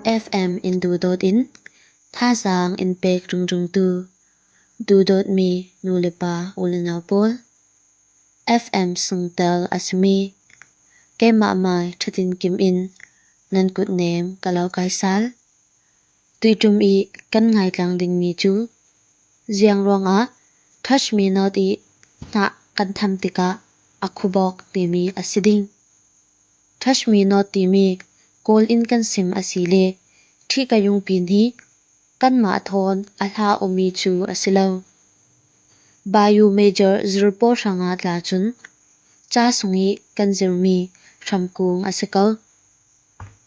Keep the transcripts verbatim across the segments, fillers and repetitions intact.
F M in duhdawt in, thazaang in pek ringringtu, duhdawtmi nu le pa u le nau pawl, F M sungtel a simi, keimah mai Thatin Kim in nan kutnem ka lo kaisal. Tuitum i kan ngaitlang dingmi cu, ziang ruangah Touch Me Not i hnah kan tham tikah a khubawk timi a si ding. Touch Me Not timi Kawl in kan sim a si le, ṭhika yungpin hi kanmah thawn a hla awmi cu a si lo. Bayu Major zirpaw hrangah tla cun ca sung i kan zirmi hramkung a si ko.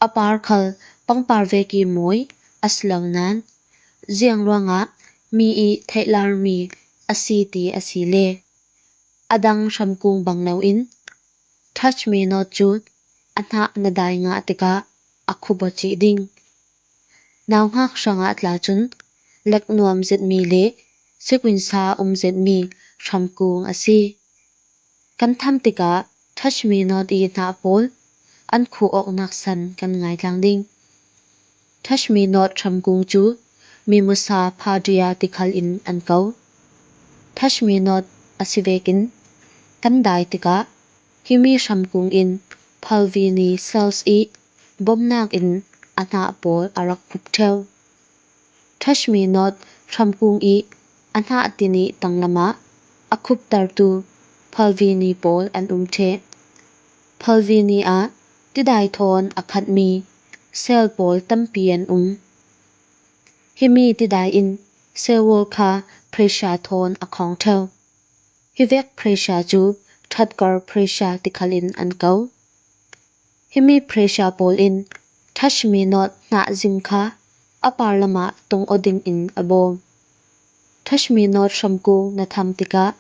A par khal pangpar vek i mawi a si lo nain, ziang ruangah mi i theihlarmi a si ti a si le, a dang hramkung bang loin Touch Me Not cu a hnah na dai ngah tikah a khubaw cih ding. Nauhak hrangah tla cun lek nuam zetmi le sikwinsa um zetmi hramkung a si. Kan tham tikah Touch Me Not i hnah pawl an khuh awknak san kan ngaitlang ding. Touch Me Not hramkung cu Mimosa phadia tikhal in an ko. Touch Me Not a si vekin kan dai tikah himi hramkung in phalvini cells i bomnak in a hnah pawl a rak khup ṭheu. Touch Me Not hramkung i a hnah ti nih tanglam ah a khuptertu phalvini pawl an um ṭheh. Phalvini ah tidai thawn a khatmi cell pawl tampi an um. Himi tidai in cell wall kha pressure thawn a khawng ṭheu. Hi vek pressure cu Rutger pressure tikhal in an ko. Himi pressure pawl in Touch Me Not hnah zing kha a par lamah tung aw dingin a bawm. Touch Me Not hramkung na tham tikah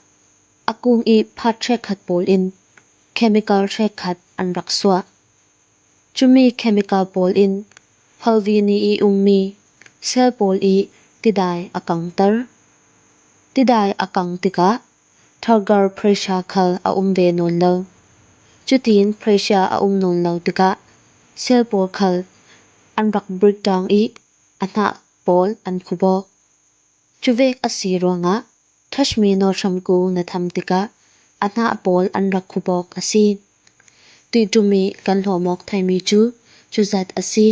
a kung i phat hrekkhat pawl in chemical hrekkhat an rak suah. Cumi chemical pawl in phalvini i ummi cell pawl i tidai a kangter. Tidai a kang tikah Rutger pressure khal a um ve nawn lo. Cutin pressure a um nawn lo tikah cell pawl khal an rak breakdown i a hnah pawl an khubawk. Cuvek a si ruangah Touch Me Not hramkung na tham tikah a hnah pawl an rak khubawk a si. Tuitum i kan hlawm awk theimi cu cuzat a si.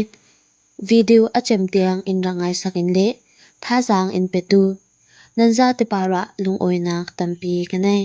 Video a cem tiang in rak ngaisak in le thazaang in petu nan zate parah lungawinak tampi ka nei.